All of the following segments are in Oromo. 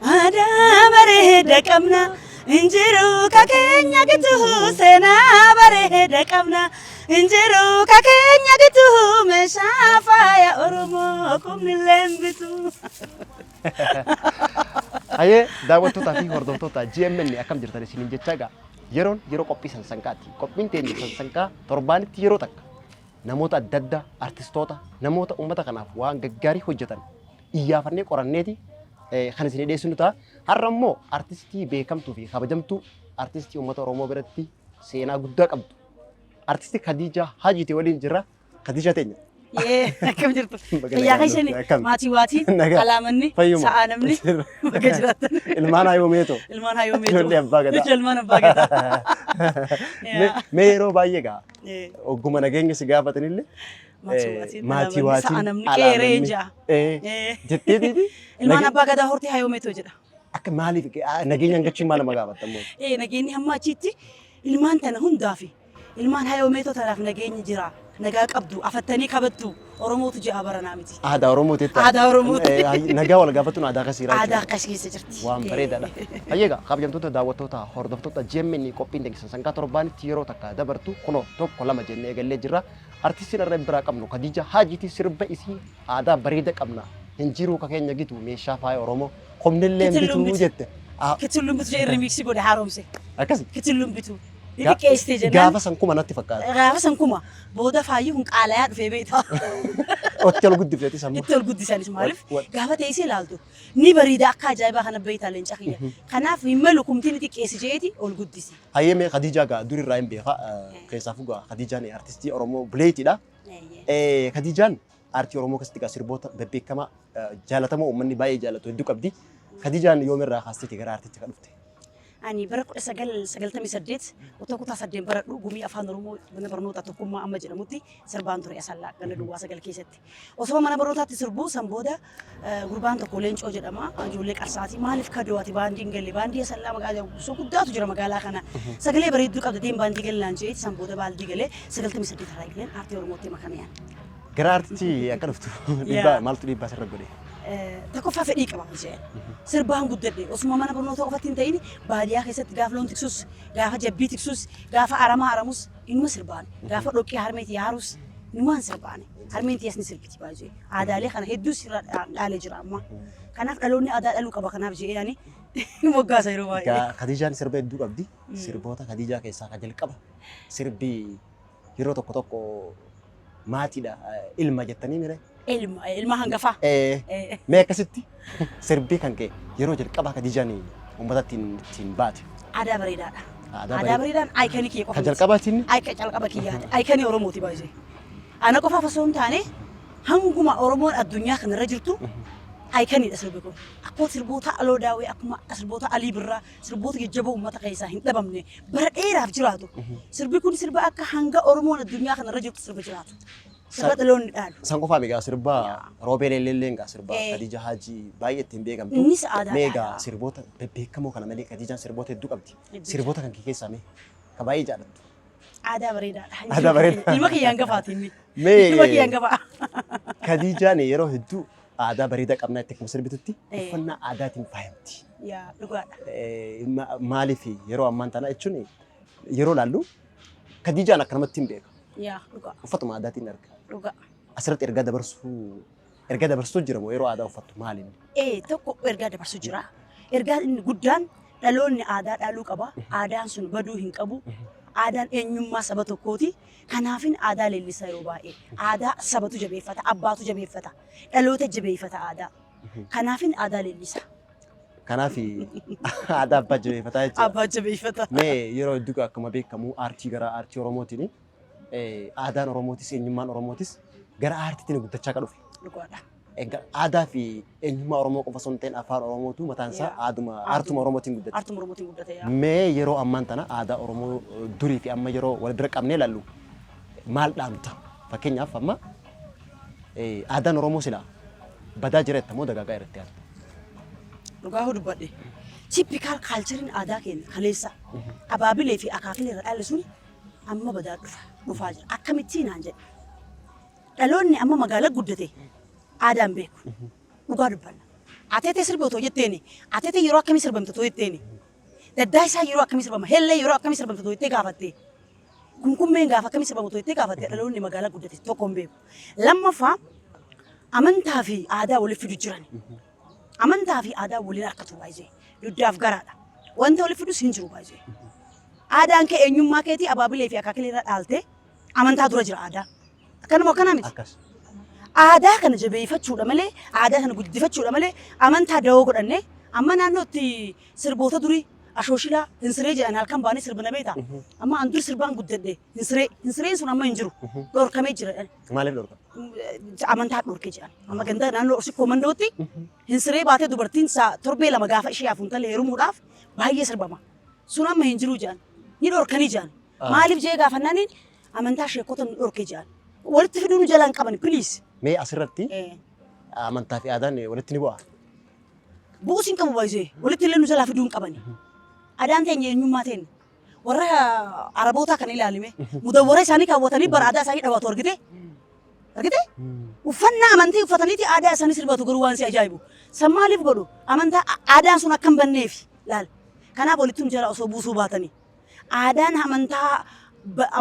Aadaa bareeda qabna injiru ka keenya gitu seenaa bareeda qabna injiru ka keenya gitu meeshaa faaya Oromoo kumnillee hin bitu. Hayee, daawwattootaa fi hordoftoota GMN, akkam jirtan isiniin jechaa, egaa yeroon yeroo qophii sansanqaati. Qophiin teenya sansanqaa torbaanitti yeroo takka namoota adda addaa, artistoota, namoota uummata kanaaf waan gaggaarii hojjetan iyyaafannee qoranneeti kan isin dhiyeessinu ta'a. Har'a immoo artistii beekamtuu fi kabajamtuu, artistii uummata Oromoo biratti seenaa guddaa qabdu, artistii Khadiijaa Hajiiti waliin jirra. Khadiijaa teenya. Yee, akkam jirtu? Baga Fayyaa nagaan keessani? dhufte. Akkam? Maatii waatiin? Nagaa. Alaamanni? Fayyuma. Sa'aa namni? Baga jiraattan. Ilmaan haayoo meetoo. Ilmaan haayoo meetoo. Ijoollee abbaa gadaa. Ilmaan abbaa gadaa. Mee yeroo baay'ee gaa ogguma nageenya si gaafatanillee Maatii waatiin. maatii alaamanni, waatiin Sa'a namni qeeree alaamanni, ja'a. Jetteetiiti. Ilmaan abbaa gadaa hortee haayoo meetoo jedha. Akka maaliif nageenya hangachuun maal nama gaafatta immoo? Nageenyi hamma achitti ilmaan tana hundaa fi ilmaan haayoo meetoo tanaaf nageenyi jira. Nagaa qabdu afattanii kabattu Oromootu ja'a baranaa miti. Aadaa Oromooti jettaa? Aadaa Oromooti. Nagaa wal gaafatuun aadaa akkasiiraa Aadaa akkas keessa jirti. Waan bareedaadha. Hayyee egaa, kabajamtoota daawwattoota hordoftoota GMN, qophiin teenya sansanqaa torbaanitti yeroo takka dabartu kunoo tokko lama jennee eegallee jirra. Artistiin irra biraa qabnu Khadiija Haajiiti. Sirba isii "Aadaa bareeda qabna, hin jiruu ka keenya gitu, meeshaa faaya Oromoo komnillee hin Kitulluun bituu" bitu. jette. Kitulluun bitu jedhee remix godhe haaromse. Akkasi. Kitulluun bitu. Ni xiqqeessite jennaan. Gaafa san 1000 natti fakkaata. Gaafa san 1000 booda faayyi kun qaalayaa dhufee beektaa. Otti ol guddifteeti sammuu. Itti ol guddisanis maaliif gaafa teessee ilaaltu ni bareeda akka ajaa'ibaa kana beektaa leenca kiyya. Kanaaf hin malu kumtiin ni xiqqeessi jeeti ol guddisi. Hayyee, mee Khadiijaa gaa durirraa hin beeka. Keessaafuu gaa Khadiijaan artistii Oromoo buleetiidha. Khadiijaan aartii Oromoo keessatti gaa sirboota bebbeekamaa jaalatamoo uummanni baay'ee jaalatu hedduu qabdi. Khadiijaan yoomirraa kaasteeti gara aartiitti kan dhufte? Ani bara 1998 otoo kutaa 8 baradhu gumii afaan Oromoo mana barnootaa Tokkummaa amma jedhamutti sirbaan ture Asallaa ganda duwwaa 9 keessatti. Osoo mana barnootaatti sirbuu san booda gurbaan tokko Leencoo jedhama, ijoollee Qarsaati. "Maaliif kadoo ati baandii hin galle? Baandii Asallaa magaalaa osoo guddaatu jira magaalaa kana. Sagalee bareedduu qabda, deem baandii gallaan" jeeti. San booda baandii galee 98 irraa eegaleen aartii Oromootti makameen. Gara aartiitti akka dhuftu dhiibbaa maaltu dhiibbaa sirra godhe? Tokkoffaa fedhii qaba jeen. Sirbaan guddadhe. Osuma mana barnootaa qofatti hin ta'in baadiyyaa keessatti gaafa loon tiksus, gaafa jabbii tiksus, gaafa aramaa aramus inuma sirbaan. Gaafa dhoqqee harmeetii haarus inumaan sirbaan. Harmeen tiyas ni sirbiti baay'ee. Aadaalee kana hedduu sirra dhaalee jira amma. Kanaaf dhaloonni aadaa dhaluu qaba, kanaaf jedhee ani moggaasa yeroo baay'ee. Egaa Khadiijaan sirba hedduu qabdi. Sirboota Khadiijaa keessaa kan jalqaba sirbi yeroo tokko tokko maatiidha ilma jettanii mire. Ilma, ilma hangafaa. Mee akkasitti sirbi kan kee yeroo jalqabaa Khadiijaan uummata ittiin baate? Aadaa bareedaadha. Aadaa Aadaa bareedaan iconii kiyya qofa Kan miti. jalqabaatiin Ayika calqaba kiyyaati. Iconii Oromooti baay'ee. Ana qofaaf osoo hin taane hanguma Oromoon addunyaa kanarra jirtu iconiidha sirbi kun. Akkuma sirboota Aloo Daawwee, akkuma sirboota Alii Birraa, sirboota jajjaboo uummata keessaa hin dhabamne bara dheeraaf jiraatu. Sirbi kun sirba akka hanga Oromoon addunyaa kanarra jirtu sirba jiraatu. Sirba dhaloonni dhaalu. San qofaa egaa sirba Roobeel Elleelleen egaa sirba Khadiija Haajii baay'ee ittiin beekamtu. Innis aadaadha. Mee egaa sirboota bebbeekamoo kana malee Khadiijaan sirboota hedduu qabdi. Hedduu. Sirboota kan kee keessaa mee ka baay'ee jaallattu? Aadaa bareedaadha. Aadaa bareedaa. Ilma kiyya hangafaati inni. Mee Ilma kiyya hangafaa. Khadiijaan yeroo hedduu aadaa bareedaa qabnaa itti akkuma sirbitutti uffannaa aadaatiin faayamti. Yaa, dhugaadha. Maaliif yeroo ammaan tana jechuun yeroo laallu Khadiijaan akka namatti hin beeka. Yaa, dhugaa. Uffatuma aadaatiin arga. Dhugaa. Asirratti ergaa dabarsuu jira moo yeroo aadaa uffattu maaliin? Tokko ergaa dabarsu jira. Ergaan inni guddaan dhaloonni aadaa dhaaluu qaba. Aadaan sun baduu hin qabu. Aadaan eenyummaa saba tokkooti. Kanaafin aadaa leellisa yeroo baay'ee. Aadaa sabatu jabeeffata, abbaatu jabeeffata, dhaloota jabeeffata aadaa. Kanaafin aadaa leellisa. Kanaaf aadaa abbaa jabeeffataa jechuudha. Abbaa jabeeffata. Mee yeroo hedduu akkuma beekamu aartii gara aartii Oromootiin aadaan Oromootis eenyummaan Oromootis gara aartiitiin guddachaa kan dhufe. Dhugaadha. Egaa aadaa fi eenyummaa Oromoo qofa osoo hin ta'in afaan Oromootu mataan isaa aaduma aartuma Oromootiin guddate. Aartuma Oromootiin guddate yaa. Mee yeroo ammaan tana aadaa Oromoo durii fi amma yeroo wal bira qabnee ilaallu maal dhaamta? Fakkeenyaaf amma aadaan Oromoo silaa badaa jira jetta moo dagaagaa irratti yaadda? Dhugaa hoo dubbadhe. Typical cultureiin aadaa keenya kaleessa abaabilee fi akaakilee irra dhaalle sun amma badaa dhufaa jira. Akkamittiin naan jedhe. Dhaloonni amma magaalaa guddate aadaan beeku. Dhugaa dubbanna. Ateetee sirbi otoo jetteeni, ateetee yeroo akkamii sirbamte otoo jetteeni, daddaa isaa yeroo akkamii sirbama, hellee yeroo akkamii sirbamte otoo jettee gaafatte, kumkummeen gaafa akkamii sirbamu otoo jettee gaafatte, dhaloonni magaalaa guddate tokko hin beeku. Lammaffaa, amantaa fi aadaa walitti fidu jiran. Amantaa fi aadaa waliin harkatu baay'ee. Dugdaaf garaadha. Wanta walitti fidus hin jiru baay'ee. Aadaan kee eenyummaa keetii abaabilee fi akaakilee irra dhaalte, amantaa dura jira aadaa. Akkanuma akkanaa miti. Akkas. Aadaa kana jabeeffachuudha malee, aadaa kana guddifachuudha malee, amantaa dawoo godhanne amma naannootti sirboota durii ashooshilaa hinsiree jedhan halkan baanii sirbina beektaa. Amma an dur sirbaan guddadhe hinsiree. Hinsireen sun amma hin jiru. Dhorkamee jira. Maaliif dhorka? Amantaa dhorke jedhan. Amma ganda naannoo Sikkoo Mandootti hinsiree baatee dubartiin torbee 2 gaafa ishee hafuun talee heerumuudhaaf baay'ee sirbama. Sun amma hin jiru jedhan. Ni dhorkanii jedhan. Maaliif jee gaafannaaniin amantaa sheekota nu dhorke jedhan. Walitti fiduu nu jalaan qaban, please. Mee asirratti amantaa fi aadaan walitti ni bu'a? Bu'uus hin qabu baay'isee. Walitti illee nu jalaa fiduu hin qabani. Aadaan teenya eenyummaa teenya. Warra Arabootaa kana ilaalime. Mudawwara isaanii kaawwatanii bara aadaa isaanii dhawatu argite? Argite? Uffannaa amantii uffataniiti aadaa isaanii sirbatu, garuu waan si ajaa'ibu. San maaliif godhu? Amantaa aadaan sun akka hin banneefi. Laal. Kanaaf walitti nu jala osoo buusuu baatanii. Aadaan amantaa,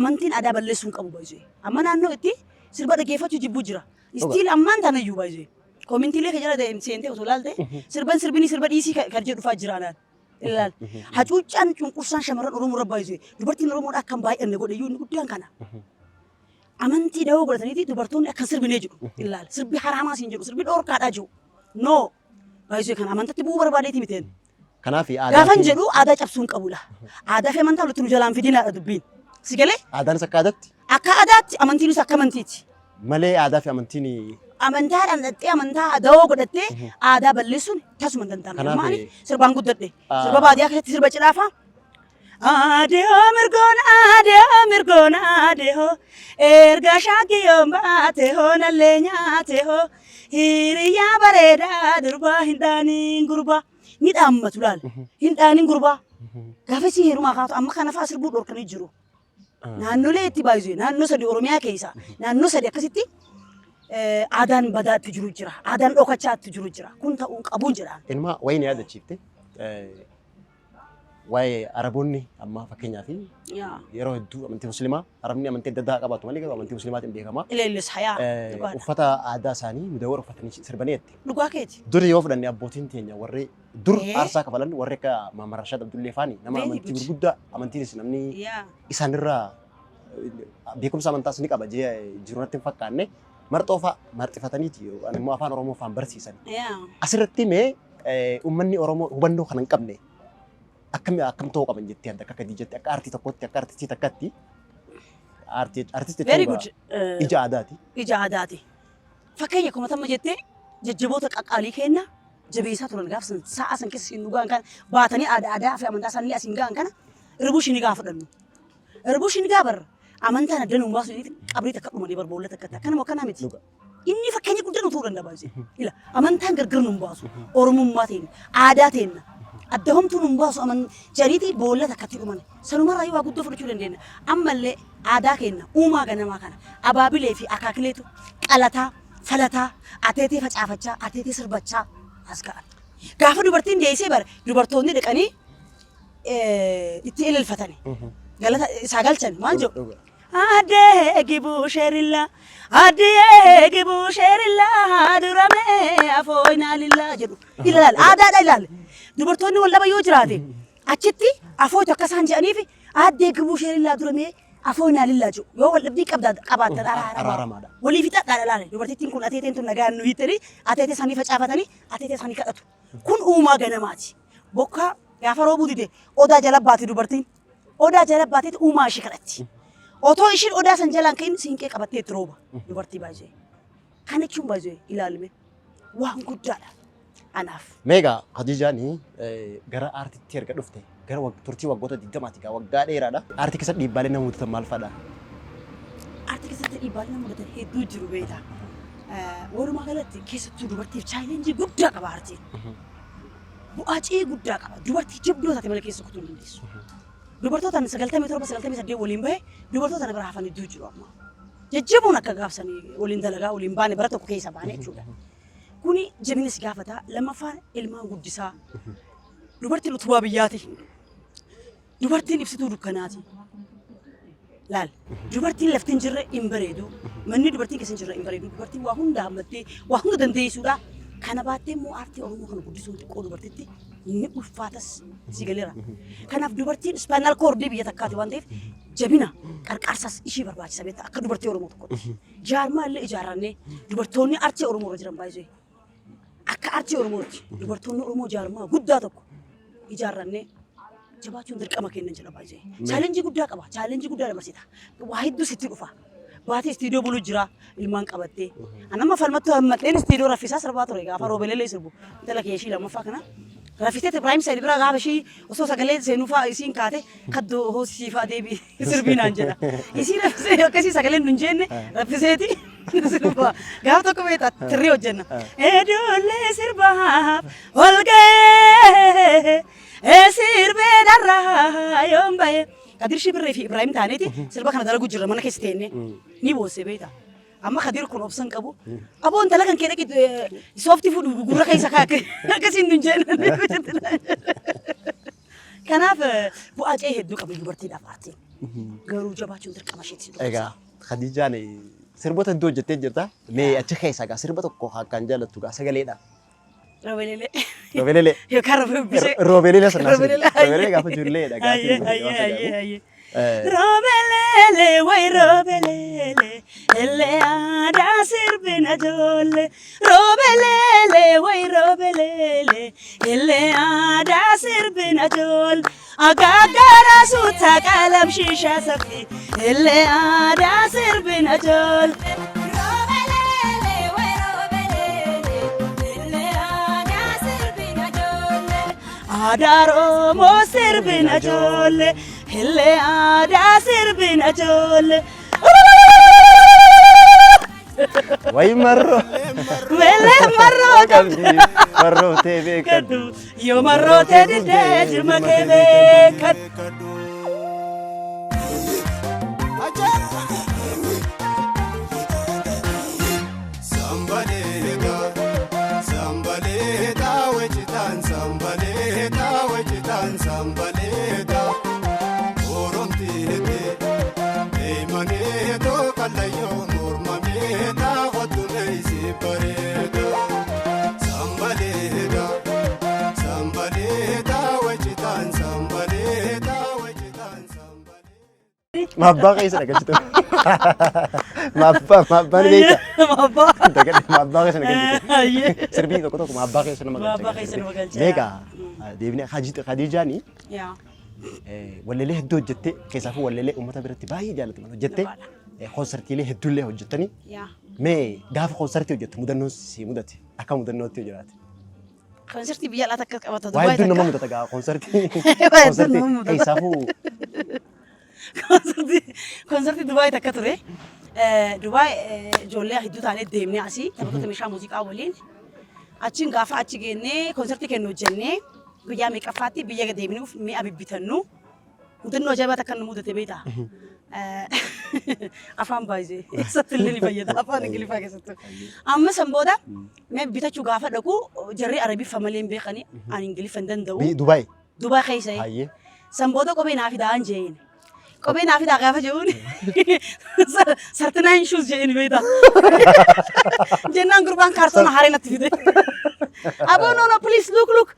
amantiin aadaa balleessuu hin qabu baay'isee. Amma naannoo itti sirba dhaggeeffachuu jibbuu jira. Still ammaan tanayyuu baay'isee. Commentiilee kee jala seentee osoo ilaalte, sirban sirbinii sirba dhiisii kan jedhu dhufaa jira anaan. Ilaal. Hacuuccaan cunqursaan shamarran Oromoo irra baay'isee dubartiin Oromoodhaa akka hin baay'anne godhe iyyuu inni guddaan kana. Amantii dawoo godhataniiti dubartoonni akka hin sirbinee jedhu. Ilaal. Sirbi haraamaa siin jedhu, sirbi dhoorkaadhaa jiru. No. Baay'isee kana amantatti bu'uu barbaadeeti miteen. Kanaaf aadaa Gaafan jedhu aadaa cabsuu hin qabudha. Aadaa fi amantaa walitti nu jalaan fidinaadha dubbiin. Si galee? Aadaanis akka aadaatti Akka aadaatti, amantiinis akka amantiiti. Malee aadaa fi amantiin Amantaadhaan dhattee amantaa dawoo godhattee aadaa balleessuun tasuma hin danda'amne. Kanaaf Maali? Sirbaan guddadhe. Sirba baadiyyaa keessatti sirba cidhaafaa. Adeehoo mirgoon, adeehoo mirgoon, adeehoo erga shaakkiyoon baate hoo nallee nyaate hoo hiriyyaa bareedaa durbaa hin dhaaniin gurbaa. Ni dhaammatu laal. Hin dhaanin gurbaa. Gaafa isii heerumaa kaatu amma kana fa'aa sirbuu dhorkanii jiru. Naannolee itti baay'isee naannoo sadi Oromiyaa keessa naannoo sadi akkasitti aadaan badaa itti jiru jira. Aadaan dhokachaa itti jiru jira. Kun ta'uu qabuun jedhaan. Ilma wayii na yaadachiifte, waa'ee Araboonni amma fakkeenyaaf yeroo hedduu amantii Musliimaa, Arabni amantii adda addaa qabaatu malee garuu amantii Musliimaatiin beekama. Ileellis hayaa. Dhugaadha. Uffata aadaa isaanii mudawwara uffatanii sirbanii jetti. Dhugaa keeti. Duri yoo fudhanne abbootiin teenya warri dur aarsaa kafalan warri akka Maamar Rashaad Abdullee faani nama Very amantii good. gurguddaa, amantiinis namni isaanirraa beekumsa amantaas ni qaba jee jiru natti hin fakkaanne, marxoo fa'a marxifataniiti yookaan immoo afaan Oromoo faan barsiisan. Asirratti mee uummanni Oromoo hubannoo kana hin qabne akkam akkam ta'uu qaban jettee adda akka Khadiijatti, akka aartii tokkotti, akka artistii takkatti, artistii Very jechuun good. Ija aadaati. Ija aadaati. Fakkeenya akkuma tamma jettee jajjaboota qaqqaalii kenna jabeessaa turan gaafa san sa'a san keessa siin dhugaan kana baatanii aadaa fi amantaa isaanii asiin ga'an kana irbuu shinigaa fudhannu. Irbuu shinigaa bar amantaan adda nuun baasu jedhanii qabrii takka dhumanii bar boolla takkatti akkanuma akkanaa miti. Dhuga. Inni fakkeenya guddaa nu ta'uu danda'a baay'ee. Ila amantaan gargar nuun baasu, Oromummaa teenya, aadaa teenya adda homtuu nuun baasu aman jariitii boolla takkatti dhuman. Sanumarraa yoo waa guddoo fudhachuu dandeenya. Ammallee aadaa keenya uumaa ganamaa kana abaabilee fi akaakileetu qalataa, falataa, ateetee facaafachaa, ateetee sirbachaa as ga'an. Gaafa dubartiin deessee bara dubartoonni dhaqanii itti ililfatani. Galata isaa galchan maal jedhu? Dhuga. Addee gibuu sheerilla, addee gibuu sheerilla, durame afooynaa lillaa jedhu. Ilaal, aadaadha ilaal. Dubartoonni wal dhaba yoo jiraate achitti afooytu akka isaan jedhaniif addee gibuu sheerillaa duramee afooynaa lillaa jedhu. Yoo wal dhabdii qabda qabaattan araaramaa. Araaramaadha. Walii fixadhaa ilaali. Dubartittiin kun ateeteen tun nagaan nu hiittanii ateetee isaanii facaafatanii ateetee isaanii kadhatu. Kun uumaa ganamaati. Bokkaa gaafa roobuu dide odaa jala baati dubartiin. Odaa jala baateeti uumaa ishee kadhatti. Otoo ishiin odaa san jalaan ka'in siinqee qabattee itti rooba dubartii baay'ee. Kana jechuun baay'ee ilaalme waan guddaadha anaaf. Meegaa Khadiijaan gara aartitti erga dhufte gara turtii waggoota 20ti gaa, waggaa dheeraadha. Aartii keessatti dhiibbaalee nama mudatan maal fa'aadha? Aartii keessatti dhiibbaalee nama mudatan hedduu jiru beektaa. Walumaa galatti keessattuu dubartiif challenge guddaa qaba aartiin. Bu'aa cii guddaa qaba. Dubartii jabduu taate malee keessa kutuu hin dandeessu. Dubartoota 97, 98 waliin bahe dubartoota na bira hafan hedduu jiru amma. Jajjaboon akka gaafsanii waliin dalagaa waliin baane, bara tokko keessa baane jechuudha. Kuni jabinas gaafata. Lammaffaan ilmaan guddisaa. Dubartiin utubaa biyyaati. Dubartiin ibsituu dukkanaati. Laal, dubartiin lafti hin jirre hin bareedu. Manni dubartiin keessa hin jirre hin bareedu. Dubartiin waa hunda hammattee waa hunda dandeessuudha. Kana baattee immoo aartii Oromoo kana guddisuun xiqqoo dubartitti ni ulfaatas, si galeera. Kanaaf dubartiin spinal cord biyya takkaati waan ta'eef, jabina qarqaarsas ishii barbaachisa, beektaa, akka dubartii Oromoo tokkotti. Jaarmaa illee ijaarrannee dubartoonni aartii Oromoo irra jiran baay'ee akka aartii Oromootti dubartoonni Oromoo jaarmaa guddaa tokko ijaarrannee jabaachuun dirqama kennan jedha baay'ee. Challenge guddaa qaba. Challenge guddaa dabarsita. Waa hedduu sitti dhufa. Baatee istiidiyoo bulu jira ilmaan qabattee. Anamma falmattuu hammadheen istiidiyoo raffisaa sirbaa ture gaafa roobelelee sirbu. Intala kee ishii lammaffaa kana. Raffisee Ibrahim Said bira gaafa ishii osoo sagalee seenuu fa'aa isiin kaate, kaddoo hoosisii fa'aa deebii sirbii naan jedha. Isii raffisee akkasii sagaleen nun jenne raffiseeti sirba. Gaafa tokko beektaa tirrii hojjenna. Ijoollee sirbaaf ol ga'ee sirbee dharraa yoon ba'e. Kadir Shibirree fi Ibrahim taaneeti sirba kana dalagu jirra mana keessa teenne. Ni boosse beektaa. Amma Kadir kun obsan qabu. Aboo, intala kan kee dhaqi sooftii fuudhu gurra keessa kaa akkasiin nun jeenan. Kanaaf bu'aa ce'ee hedduu qabdi dubartiidhaaf aartiin. Garuu jabaachuun dirqama isheeti. Egaa Khadijaan sirboota hedduu hojjettee jirta. Mee achi keessa egaa sirba tokko akkaan jaallattu egaa sagaleedha. Roobelelee. Roobelelee. Yookaan roobee bisee. Roobelelee sana. Roobelelee. Roobelelee gaafa ijoolleedha. Ayyee, ayyee, ayyee, ayyee. Roobelele way roobelele elle aadaa sirbina ijoollee. Roobelele way roobelele elle aadaa sirbina ijoollee. Agaagara suuta qalam shisha safi elle aadaa sirbina ijoollee. Roobelele way roobelele elle aadaa sirbina ijoollee. Aadaa Oromoo sirbina ijoollee. Elle aadaa sirbina ijoollee. Wayi marroo. Melee marroo qabdi. Marroo ta'e beekadhu. Yoo marroo ta'e didee jirma kee beekadhu. Sambaleeta, sambaleeta, wechitaan sambaleeta, wechitaan sambaleeta. Oromtiite, eemaneeto kallayyoo mormameeta hottumeesi bareeda. Sambaleeta, sambaleeta, wechitaan sambaleeta, wechitaan sambaleeta. Maabbaa keessa dhagalchitu. Maabbaa, maabbaa ni beekta. Maabbaa. Dagadhe, maabbaa keessa dhagalchitu. Ayyee. Sirbii tokko tokko maabbaa keessa nama galcha. Maabbaa keessa nama galcha. Meeqa deebinee Khadiijaani Yaa. walleelee hedduu hojjettee, keessaafuu walleelee uummata biratti baay'ee jaallataman hojjettee, koonsartiilee hedduullee hojjettanii, Yaa. mee gaafa koonsartii hojjettu mudannoon si mudate akka mudannootti yoo jiraate. Koonsartii biyya alaa takka qabata. Waa hedduun nama mudata gaa koonsartii. Waa hedduun nama mudata. Keessaafuu Koonsartii Dubaay takka ture. Dubaay ijoollee hedduu taanee deemnee asii taphattoota meeshaa muuziqaa waliin. Achiin gaafa achi geennee koonsartii kennu hojjennee, guyyaa meeqaffaatti biyya deebinuuf mi'a bibbitannu mudannoo ajaa'ibaa takka nu mudate, beektaa? Afaan baay'ee eessatti illee ni fayyada, afaan Ingiliffaa keessattuu. Amma san booda mi'a bibbitachuu gaafa dhaqu, jarri Arabiffa malee hin beekani, ani Ingiliffa hin danda'u. Dubaay. Dubaay keessa. Hayyee. San booda kophee naa fidaa jeen. Kophee naa fidaa gaafa jechuun 39 shoes jedheen, beektaa. Jennaan gurbaan kaartoona haaree natti fide. Aboo, no, no, please, look, look.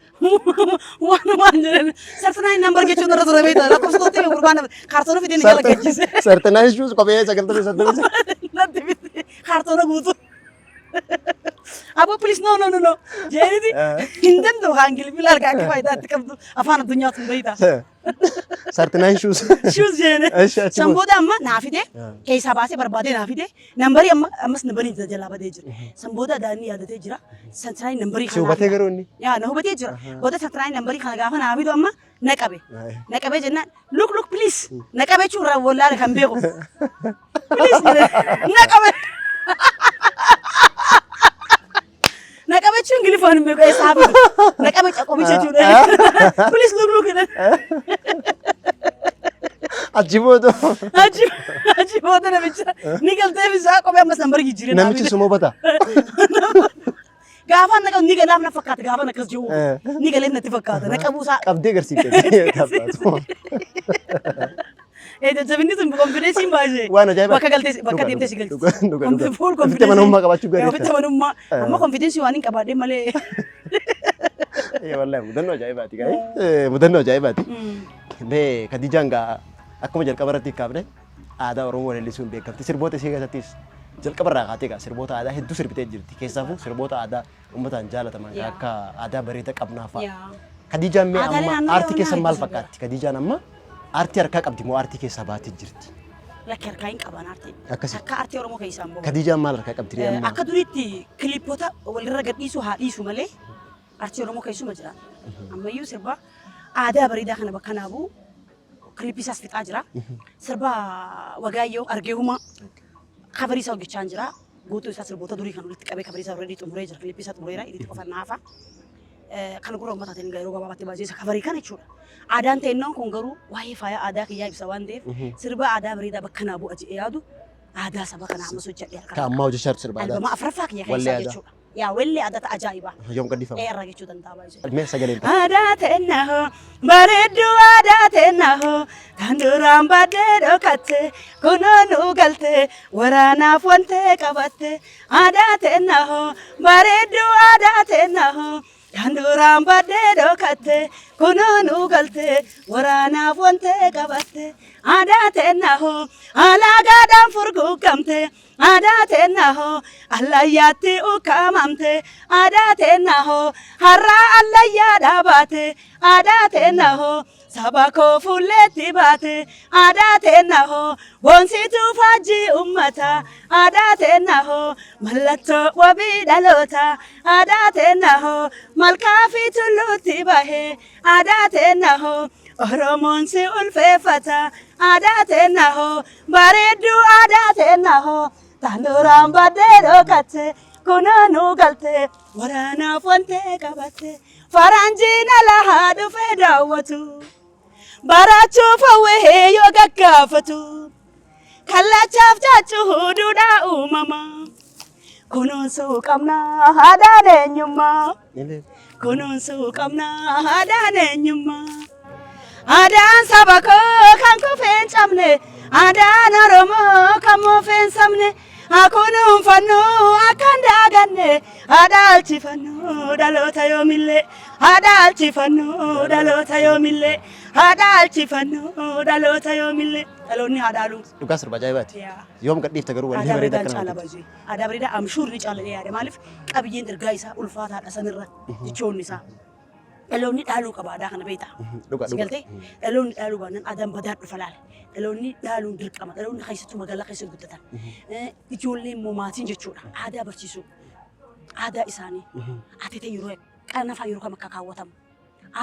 Waan waan jedhan 39 number jechuun irra ture, beektaa, lakkoofsa tokko gurbaan kaartoona fidee ni jala gajjise. 39 shoes, kophee 98. Natti fide kaartoona guutuu. Aboo, please, no, no, no, no jedhaniiti hin danda'u haa Ingiliffii laal akka faayidaa itti qabdu afaan addunyaatu hin beektaa. 39 shoes. Shoes jedhani. Eshi, achi San booda. booda amma naa fide, keessaa baasee barbaadee naa fide, nambarii amma ammas nambarii jalaa badee jira. San booda daanni yaadatee jira. 39 nambarii Si hubatee garuu inni? Yaa, na hubatee jira. Booda 39 nambarii kana gaafa naa fidu amma na qabe. Na qabee jennaan, look, look, please, na qabe jechuun irraa wallaale kan beeku. Please na qabe. Na qabe jechuun Ingiliffaan hin beeku, eessaa fidu. Na qabe qomicha jechuudha. Please, look, look jedhan. Achi booda. Achi Booda namicha ni galteef isaa kophee ammas nambar jijjiiree naa Namichi bite. suma hubata. Gaafa na qabu ni galaaf na fakkaata gaafa akkas jiru. Ni galeef natti fakkaata na qabuu isaa. Qabdee agarsiifte. Jajjabinni sun confidence baay'ee. Waan ajaa'ibaati. Bakka galtee bakka Dhugaa, deemtee si galchi. dhugaa, dhugaa, dhugaa. Full Ofitti amanamummaa qabaachuu gaarii Ofitti amanamummaa. Amma confidence waan hin qabaadhe malee. Wallaahi mudannoo ajaa'ibaati gaa'e. Mudannoo ajaa'ibaati. Mee Khadijaan gaa akkuma jalqaba irratti kaafne aadaa Oromoo leellisuun beekamti. Sirboota ishee keessattis jalqaba irraa kaatee gaa sirboota aadaa hedduu sirbitee jirti. Keessaafuu sirboota aadaa uummataan jaalataman akka aadaa bareeda qabnaa fa'a. Khadijaan mee Aadaalee amma naannoo aartii keessa naannoo maal hedduu fakkaatti? Khadijaan amma aartii harkaa qabdi moo aartii keessaa baatee jirti? Lakki, harkaa hin qaban aartii. Akkasi. Akka aartii Oromoo keessaa hin bahu. Khadijaan maal harkaa qabdi ree amma? Akka duriitti kilippota walirra gadhiisuu haa dhiisu malee aartii Oromoo keessuma jira. Ammayyuu sirba aadaa bareedaa kana bakka naabu kilippii isaas fixaa jira. Sirba Wagaayyoo Argeehuma coverii isaa hojjechaa jira. Guutuu isaa sirboota durii kan walitti qabee coverii isaa already xumuree jira. Kilippii isaa xumureera. Inni qofa naafa. Kan gurra uummataatiin yeroo gabaabaatti baasee isa coverii kana jechuudha. Aadaan ta'innoon kun garuu waa'ee faaya aadaa kiyyaa ibsa waan ta'eef sirba aadaa bareedaa bakka naa bu'a jedhee yaadu aadaa saba kanaa ammas hojjedhee harka Ka ammaa hojjechaa jirtu sirba Albama aadaati. afuraffaa kiyya Wallee keessaa aadaa. jechuudha. Yaa, wellee aadaa ajaa'ibaa. Yoom gadhiifama? Irraa jechuu danda'a baay'ee. Mee sagaleen takka. Aadaa teennaho bareedduu, aadaa teennaho kan duraan baddee dhokatte kunoo nu galte waraanaaf wantee qabatte. Aadaa teennaho bareedduu, aadaa teennaho kan duraan baddee dhokatte kunoo nu galte waraanaaf wantee qabatte. Aadaa teennaho alaagaadhaan furguugamte, aadaa teennaho allayyaatti ukkaamamte, aadaa teennaho har'a allayyaa dhaabaate, aadaa teennaho saba koo fuulleetti baate, aadaa teennaho boonsituu faajjii ummata, aadaa teennaho mallattoo wabii dhaloota, aadaa teennaho malkaa fi tulluutti bahe, aadaa teennaho Oromoon si ulfeeffata, aadaa teennaho bareedduu, aadaa teennaho tan duraan baddee dhokatte kunoo nu galte waraanaaf wantee qabatte. Faranjiin alahaa dhufee daawwatu barachuuf hawwee yoo gaggaafatu kallachaaf caccuu duudhaa uumamaa kunuunsuu qabna aadaan eenyummaa. Kunuunsuu qabna aadaan eenyummaa. Aadaan saba koo kan kufee hin cabne, aadaan Oromoo kan moofee hin sabne, haa kunuunfannu akka hin daaganne, haa dhaalchifannu dhaloota yoomillee, haa dhaalchifannu dhaloota yoomillee, haa dhaalchifannu dhaloota yoomillee. Dhaloonni haa dhaalu. Dhugaa sirba ajaa'ibaati. Yaa. Yoom gadhiifta garuu wallee Aadaa bareeda bareedaan akkana caala hojjetu? baay'ee. Aadaa bareedaa amshuur ni caala yaada. Maaliif, qabiyyeen ergaa isaa ulfaataadha sanirra jechoonni isaa. Dhaloonni dhaaluu qaba aadaa kana, beektaa? Dhugaa. Si galtee, dhaloonni dhaaluu baannaan aadaan badaa dhufa laala. Dhaloonni dhaaluun dirqama. Dhaloonni keessattuu magaalaa keessa guddatan. Ijoollee immoo maatiin jechuudha. Aadaa barsiisuu. Aadaa isaanii. Ateetee yeroo qanafaa yeroo kam akka kaawwatamu.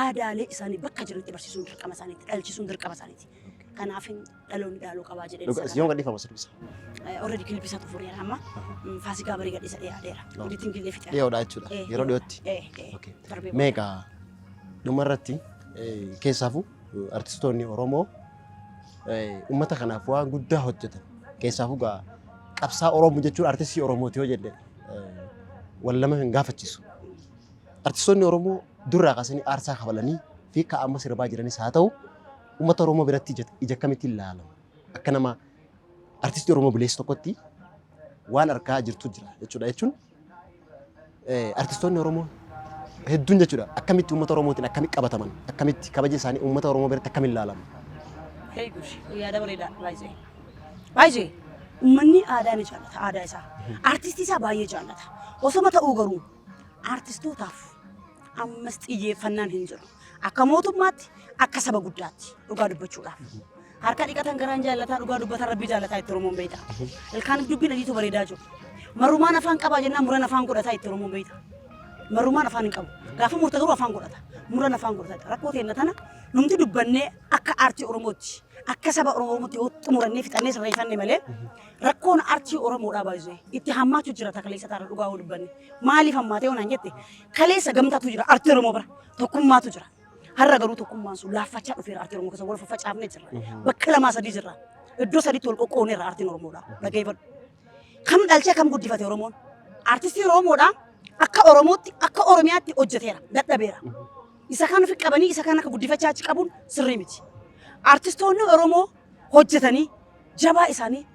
Aadaalee isaanii bakka jiranitti barsiisuun dirqama isaaniiti. Dhalchisuun dirqama isaaniiti. Kanaaf dhaloonni dhaaluu qabaa jedheen. Dhugaa yoom gadhiifama sirbisa? Already kilipii isaa xumureera amma. Faasikaa barii gadhiisa dhiyaateera. Editing illee fixeera. Dhiyoodha jechuudha. Eh, Yeroo dhiyootti. Eh, eh. Okay. Darbee booda. Meeqa dhumarratti keessaafuu artistoonni Oromoo uummata kanaaf waan guddaa hojjetan. Keessaafuu gaa qabsaa Oromoo jechuun artistii Oromooti yoo jenne wal nama hin gaafachiisu. Artistoonni Oromoo durraa kaasanii aarsaa kafalanii fi ka amma sirbaa jiranis haa ta'u, uummata Oromoo biratti ija akkamittiin ilaalama? Akka nama artistii Oromoo bileessa tokkotti waan argaa jirtu jira jechuudha, jechuun artistoonni Oromoo hedduun jechuudha akkamitti uummata Oromootiin akkamitti qabataman, akkamitti kabaja isaanii uummata Oromoo biratti akkamitti ilaalamu? Very good. Yaada bareedaa baay'ee. Baay'ee. Uummanni aadaa ni jaallata, aadaa isaa. Artistii isaa baay'ee jaallata. Osoma ta'uu garuu artistootaaf ammas xiyyeeffannaan hin jiru. Akka mootummaatti, akka saba guddaatti dhugaa dubbachuudhaaf. Harka dhiqatan garaan jaallataa, dhugaa dubbatan rabbi jaallataa itti Oromoon beekta. Ilkaan dubbiin adiitu bareedaa jiru. Marumaan afaan qabaa jennaan muran afaan godhataa itti Oromoon beekta. Marumaan afaan hin qabu. Gaafa murte garuu afaan godhata. Muran afaan godhata. Rakkoo teenna tana numti dubbannee akka aartii Oromootti, akka saba Oromootti yoo xumurannee fixannee sirreeffanne malee rakkoon aartii Oromoodhaa baay'isee itti hammaachuu jira takaleessa taara dhugaa yoo dubbanne. Maaliif hammaatee yoo naan jette, kaleessa gamtaatu jira aartii Oromoo bira, tokkummaatu jira. Har'a garuu tokkummaan sun laaffachaa dhufeera aartii Oromoo keessa, wal faffacaafnee jirra. Bakka lamaa sadii jirra. Iddoo sadiitti wal qoqqooneerra aartiin Oromoodha. Dhaggeeffadhu. Kam dhalchee kam guddifate Oromoon? Artistiin Oromoodha akka Oromootti akka Oromiyaatti hojjeteera dadhabeera. Isa kan ofi qabanii isa kan akka guddifachaa achi qabuun sirrii miti. Artistoonni Oromoo hojjetanii jabaa isaanii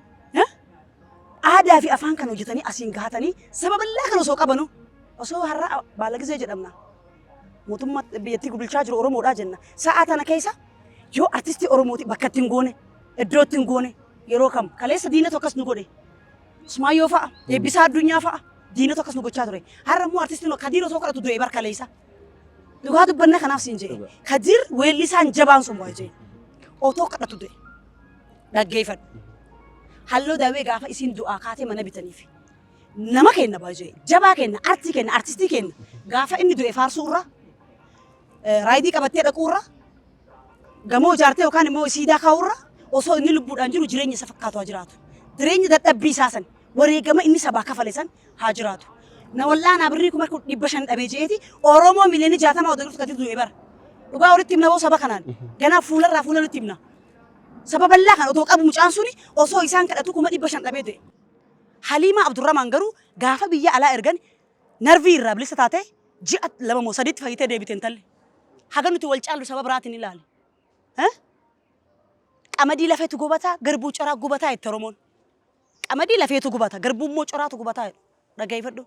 aadaa fi afaan kan hojjetanii asiin gahatanii saba bal'aa kan osoo qabanu osoo har'a baalagizee jedhamna. Mootummaa biyyattii bulchaa jiru Oromoodha jenna. Sa'a tana keessa yoo artistii Oromooti bakka itti hin goone iddoo itti hin goone yeroo kam kaleessa diinatu akkas nu godhe. Usmaayyoo fa'a, Eebbisaa Addunyaa fa'a diinatu akkas nu gochaa ture. Har'a immoo artistiin Kadiir osoo kadhatu du'e bar kaleessa. Dhugaa dubbanna kanaaf siin jedhe. Kadiir weellisaan jabaan sun baay'ee otoo kadhatu du'e. Dhaggeeffadhu. Halloo daawwee gaafa isiin du'aa kaatee mana bitaniif. Nama kenna baay'ee jabaa kenna artii kenna artistii kenna gaafa inni du'e faarsuu irra raayidii qabattee dhaquu irra gamoo ijaartee yookaan immoo siidaa kaa'uu irra osoo inni lubbuudhaan jiru jireenya isa fakkaatu haa jiraatu. Jireenya dadhabbii isaa san wareegama inni sabaa kafale san haa jiraatu. Na wallaanaa birrii 500,000 dhabee je'eeti Oromoo miliyoona 60 odoo jirtu Kadir du'e bara. Dhugaa walitti himna boo saba kanaan. Ganaa fuularraa fuula walitti himna. Saba bal'aa kan otoo qabu mucaan suni osoo isaan kadhatu 500,000 dhabee du'e. Haliimaa Abdurramaan garuu gaafa biyya alaa ergan narvii irraa bilisa taatee ji'a 2 moo 3tti fayyitee deebite intalli. Haga nuti wal caallu saba biraatiin ilaali. Qamadii lafeetu gubataa, garbuu coraa gubataa jette Oromoon. Qamadii lafeetu gubata, garbuu immoo coraatu gubataa jedhu. Dhaggeeffadhu.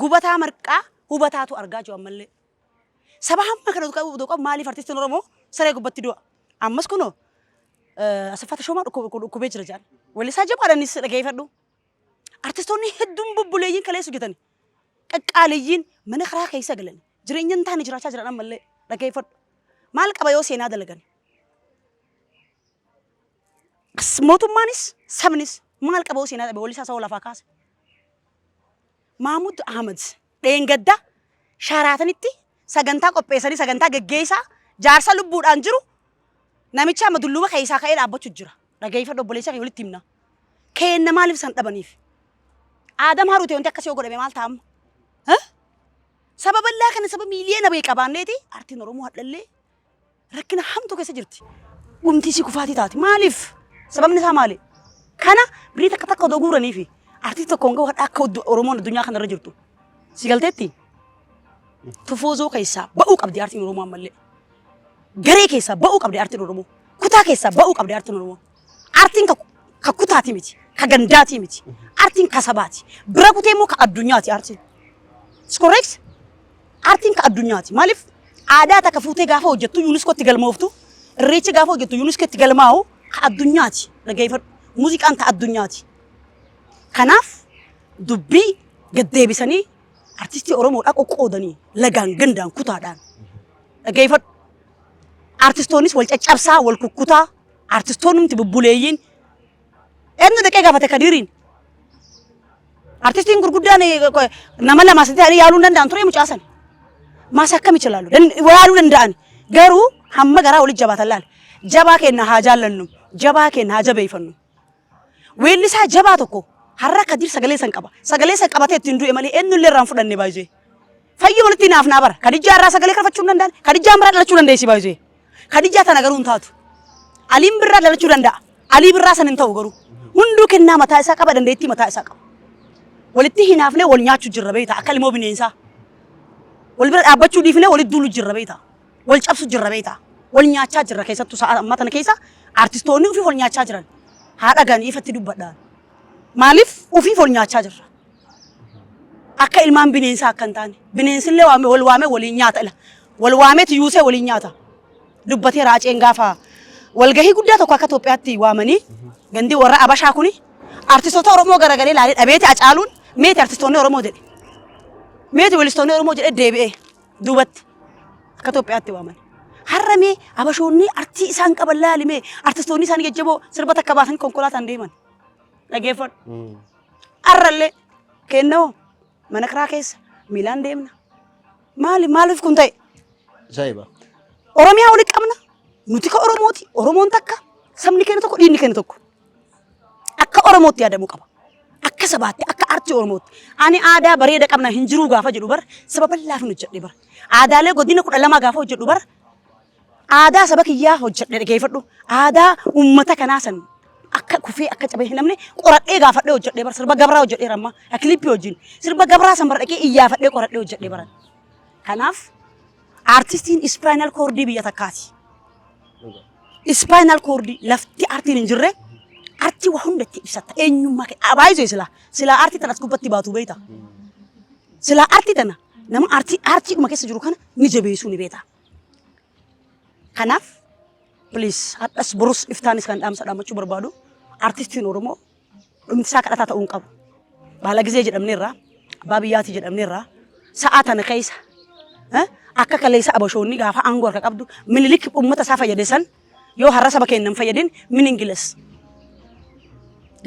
Gubataa marqaa hubataatu argaa jiru ammallee. Saba hamma kana qabu qabu maaliif artistiin Oromoo saree gubbatti du'a? Ammas kunoo Asaffaa Tashoomaa dhukkubee jira jedhan. Weellisaa jabaadha innis dhaggeeffadhu. Artistoonni hedduun bubbuleeyyiin kaleessa hojjetan. Qaqqaaliyyiin mana karaa keessa galan. Jireenya hin taane jiraachaa jiran ammallee dhaggeeffadhu. Maal qaba yoo seenaa dalagan? Mootummaanis sabnis maal qaba yoo seenaa dhabe weellisaa saba lafaa kaase? Maamud Ahmad dheengadda Sharaatanitti sagantaa qopheessanii sagantaa geggeessaa jaarsa lubbuudhaan jiru namicha amma dulluma keessaa ka'ee dhaabbachuu jira. Dhaggeeffadhu obboleessa kee walitti himna. Keenna maaliif san dhabaniif? Aadam Haruute wanti akkasii yoo godhame maal ta'a amma? Saba bal'aa kana saba miiliyoona wayii qabaanneeti aartiin Oromoo hadhallee rakkina hamtuu keessa jirti. Dhumti isii kufaatii taati. Maaliif? Sababni isaa maali? Kana birrii takka takka odoo guuranii fi artistii tokkoon gahu hadha akka Oromoon addunyaa kanarra jirtu. Si galteetti? Tufoozoo keessaa ba'uu qabdi aartiin Oromoo ammallee. Garee keessaa ba'uu qabdi aartiin Oromoo. Kutaa keessaa ba'uu qabdi aartiin Oromoo. Aartiin ka kutaati miti, ka gandaatii miti. Aartiin ka sabaati. Bira kutee immoo ka addunyaati aartiin. Is correct? Aartiin ka addunyaati. Maaliif aadaa takka fuutee gaafa hojjettu UNESCOtti galmooftu, irreecha gaafa hojjettu UNESCOtti galmaa'u ka addunyaati. Dhaggeeffadhu. Muuziqaan ta addunyaati. Kanaaf dubbii gaddeebisanii artistii Oromoodhaa qoqqoodanii lagaan gandaan kutaadhaan. Dhaggeeffadhu. Artistoonnis wal caccabsaa, wal kukkutaa, artistoonni bubbuleeyyiin eenyu dhaqee gaafate Kadiiriin? Artistiin gurguddaan nama lama asitti ta'anii yaaluu hin danda'an ture mucaa sana. Maas akkam ilaalu? Yaaluu danda'an. Garuu hamma garaa walitti jabaatan laala. Jabaa keenya haa jaallannu. Jabaa keenya haa jabeeffannu. Weellisaa jabaa tokko har'a Kadiir sagalee san qaba. Sagalee san qabatee ittiin du'e malee eenyullee irraa hin fudhanne baay'ee. Fayyuma walitti naaf naa bara. Kadijjaa irraa sagalee karfachuu hin danda'an. Kadijjaan biraa dhalachuu dandeessi baay'ee. Kadijjaa tana garuu hin taatu. Aliin birraa dhalachuu danda'a. Alii birraa san hin ta'u garuu. Hunduu kennaa mataa isaa qaba dandeettii mataa isaa qaba. Walitti hinaafnee wal nyaachuu jirra beektaa akka ilmoo bineensaa. Wal bira dhaabbachuu dhiifnee walitti duulu jirra beektaa. Wal cabsu jirra beektaa. Wal nyaachaa jirra keessattuu sa'a ammaa tana keessa artistoonni ofiif wal nyaachaa jiran. Haa dhagaan ifatti dubbadhaan. Maaliif ofiif wal nyaachaa jirra? Akka ilmaan bineensaa akka hin taane. Bineensillee waame wal waamee waliin nyaata ila. Wal waamee tiyyuusee waliin nyaata. Dubbatee raaceen gaafa walgahii guddaa tokko akka Itoophiyaatti waamanii gandi warra Abashaa kuni artistoota Oromoo garagalee ilaalee dhabeeti Hacaaluun meeti artistoonni Oromoo jedhe. Meeti weellistoonni Oromoo jedhe deebi'ee duubatti akka Itoophiyaatti waaman. Har'a mee Abashoonni artii isaan qaban laali mee artistoonni isaanii jajjaboo sirba takka baasanii konkolaataan deeman. Dhageeffadhu. Har'allee kennoo mana kiraa keessa miilaan deemna. Maali maaliif kun ta'e? Ajaa'iba. Oromiyaa walitti qabna. Nuti ka Oromooti. Oromoon takka. Sabni keenya tokko, dhiigni keenya tokko. Akka Oromootti yaadamuu qaba. Akka sabaatti, akka aartii Oromootti. Ani aadaa bareeda qabna hin jiruu gaafa jedhu bara saba bal'aaf hin hojjedhe bara. Aadaalee godina 12 gaafa hojjedhu bara aadaa saba kiyyaa hojjedhe dhageeffadhu. Aadaa uummata kanaa san Akka kufee akka cabee hin namne qoradhee gaafadhee hojjedhee bara sirba gabraa hojjedheera amma kilippii wajjin sirba gabraa san bara dhaqee iyyaafadhee qoradhee hojjedhee baran. Kanaaf aartistiin spinal cordii biyya takkaati. Spinal cordii lafti aartiin hin jirre aartii waa hunda itti ibsatta eenyummaa kee baay'isee silaa silaa aartii tana as gubbatti baatu beekta. Silaa aartii tana nama aartii aartiidhuma keessa jiru kana ni jabeessuu ni beekta. Kanaaf please hadhas borus iftaanis kan dhaamsa dhaammachuu barbaadu artistiin Oromoo dhumti isaa kadhataa ta'uu hin qabu. Baala gizee jedhamneerra, abbaa biyyaatii jedhamneerra, sa'aa tana keessa akka kaleessa abashoonni gaafa aangoo harka qabdu Minilik uummata isaa fayyade san yoo har'a saba keenya hin fayyadin meaningless.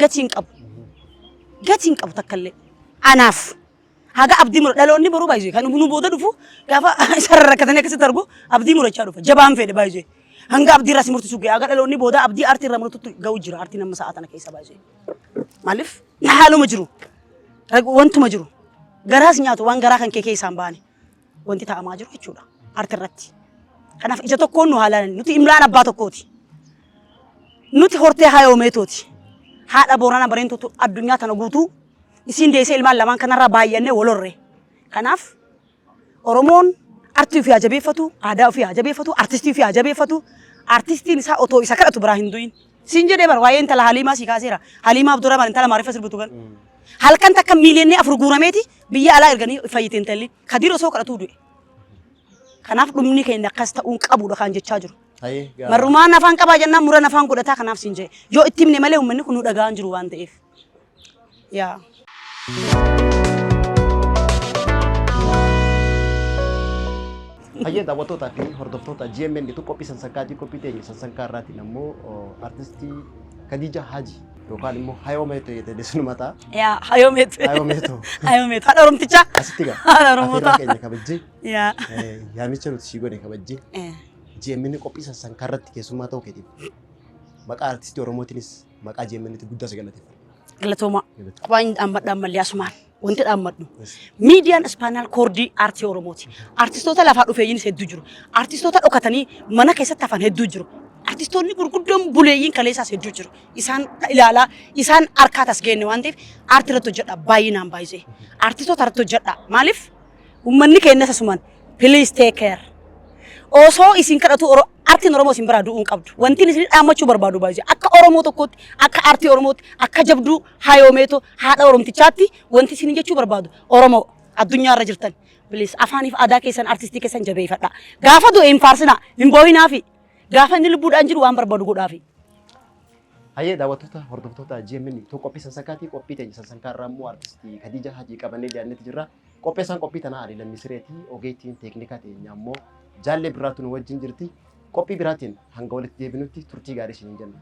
Gatii hin qabu. Gatii hin qabu takkallee. Anaaf haga abdii mura dhaloonni boruu baay'isee kan nu booda dhufu gaafa isarra rakkatanii akkasitti argu abdii murachaa dhufa jabaan fedhe baay'isee hanga abdii irraa si murtisu ga'e haga dhaloonni booda abdii aartii irraa murtutti ga'u jira aartiin amma sa'a tana keessa baay'isee maaliif haaluma jiru wantuma jiru garaas nyaatu waan garaa kan kee keessaan baane wanti ta'amaa jiru jechuudha aartii irratti kanaaf ija tokkoon nu haalaan nuti imlaan abbaa tokkooti nuti hortee hayoomeetooti haadha Boorana Bareentuutu addunyaa tana guutuu isiin deessee ilmaan lamaan kanarraa baay'annee walorre. Kanaaf Oromoon artii ofii haa jabeeffatu, aadaa ofii haa jabeeffatu, artistii ofii haa jabeeffatu. Artistiin isaa otoo isa kadhatu biraa hin du'in. Siin jedhee bar waa'ee intala Haliimaa sii kaaseera. Haliimaa Abdurrahmaan intala Maariffa sirbitu kan. Halkan takka miiliyoonni 4 guurameeti biyya alaa erganii fayyite intalli. Kadiir osoo kadhatuu du'e. Kanaaf dhumni keenya akkas ta'uun qabudha kan jechaa jiru. Hayyee gaa. Marrumaan afaan qabaa jennaan muran afaan godhataa kanaaf siin jedhe. Yoo itti himne malee uummanni kun nu dhaga'aa hin jiru waan ta'eef. Yaa. Hayyee daawwattootaa fi hordoftoota GMN tu qophii sansankaatii qophii teenya sansankaa irraatiin ammoo artistii Khadija Haji yookaan immoo Hayoo Meetoo jettee sinuma ta'a. Yaa Hayoo Meetoo. Hayoo Meetoo. Hayoo Meetoo. Haadha Oromtichaa. Asitti gaa Haadha Oromootaa. afeerraa keenya kabajjee Yaa. yaamicha nuti sii godhe kabajjee GMN qophii sansankaa irratti keessummaa ta'uu keetiif maqaa artistii Oromootiinis maqaa GMNtti guddaa si galateeffanna. Galatoomaa. Waan dhaammadhu ammallee asumaan wanti dhaammadhu. Miidiyaan spinal cordii aartii Oromooti. Artistoota lafaa dhufeeyyiinis hedduu jiru. Artistoota dhokatanii mana keessatti hafan hedduu jiru. Artistoonni gurguddoon buleeyyiin kaleessaas hedduu jiru. Isaan ilaalaa isaan harkaa tas geenne waan ta'eef aartii irratti hojjedha baay'inaan baay'isee. Artistoota irratti hojjedha. Maaliif? Uummanni keenyas asumaan please take care. Osoo isin kadhatu aartiin Oromoo isin biraa du'uu hin qabdu. Wanti isin dhaammachuu barbaadu baay'ee akka Oromoo tokkootti, akka aartii Oromootti, akka jabduu hayoomeetoo haadha Oromtichaatti wanti isin jechuu barbaadu Oromoo addunyaa irra jirtan. Please afaaniif aadaa keessan artistii keessan jabeeffadha. Gaafa du'e hin faarsinaa, hin boo'inaafi. Gaafa inni lubbuudhaan jiru waan barbaadu godhaafi. Hayyee daawwattoota hordoftoota GMN tu qophii sansankaatii qophii teenya sansankaa irraa immoo artistii Khadija Hajii qabannee dhiyaannetti jirra. Qopheessaan qophii tanaa Ali Lammii Sireetii ogeettiin teeknikaa teenya ammoo Jaallee Birraatu nu wajjin jirti. Qophii biraatiin hanga walitti deebinutti turtii gaarii isiniin jenna.